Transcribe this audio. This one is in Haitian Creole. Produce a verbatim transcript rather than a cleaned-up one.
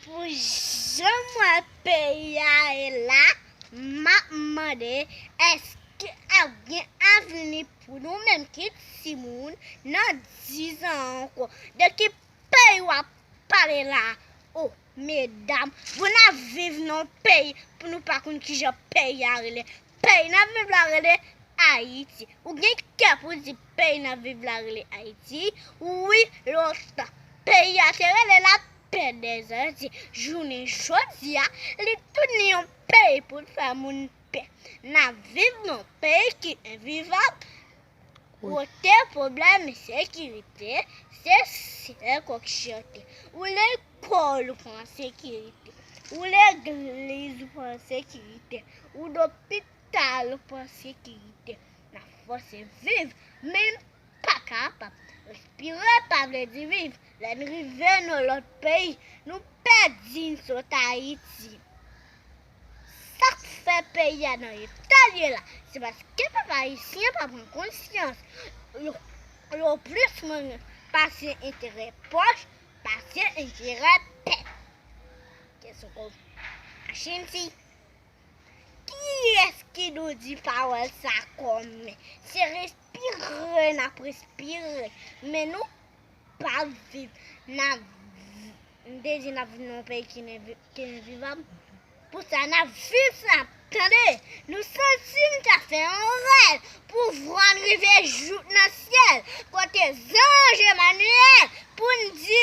Pou jan m wè peyi a ye la, m ap mande, èske ap gen avni pou nou menm ki timoun nan diz an ankò? De ki peyi w ap pale la? O, medam, pou n ap viv nan yon peyi, pou nou pa konn kijan peyi a rele. Peyi n ap viv la rele Ayiti. Ou gen kè pou di peyi n ap viv la rele Ayiti? Wi, lontan. Peyi a te rele Lapè dè Zandi. Jounen jodi a, li tounen yon peyi pou l fè moun pè. N ap viv nan yon peyi ki envivab. Kote pwoblèm ensekirite, se sèl kòk chante. Ou lekòl ou pa an sekirite. Ou legliz ou pa an sekirite. Ou lopital ou pa an sekirite. N ap fòse viv, men n pa kapab. Respire pa vle di viv. Lè n rive nan lòt peyi, nou pèdi n sot Ayiti. Sa k fè peyi a nan eta l ye la, se paske pèp ayisyen pa pran konsyans. Yo, yo plis renmen pase enterè pòch, pase enterè pèp. Kesyon kon Machin si. Kiyès ki nou di pawòl sa kòm? Se respire n ap respire, men nou pa viv. N ap, m te di n ap viv nan yon peyi ki ne vi-, ki envivab. Pou sa, n ap viv sa, tande? Nou santi n ta fè yon rèv pou vwa n rive jouk nan syèl, kote zanj Emanyèl, pou n di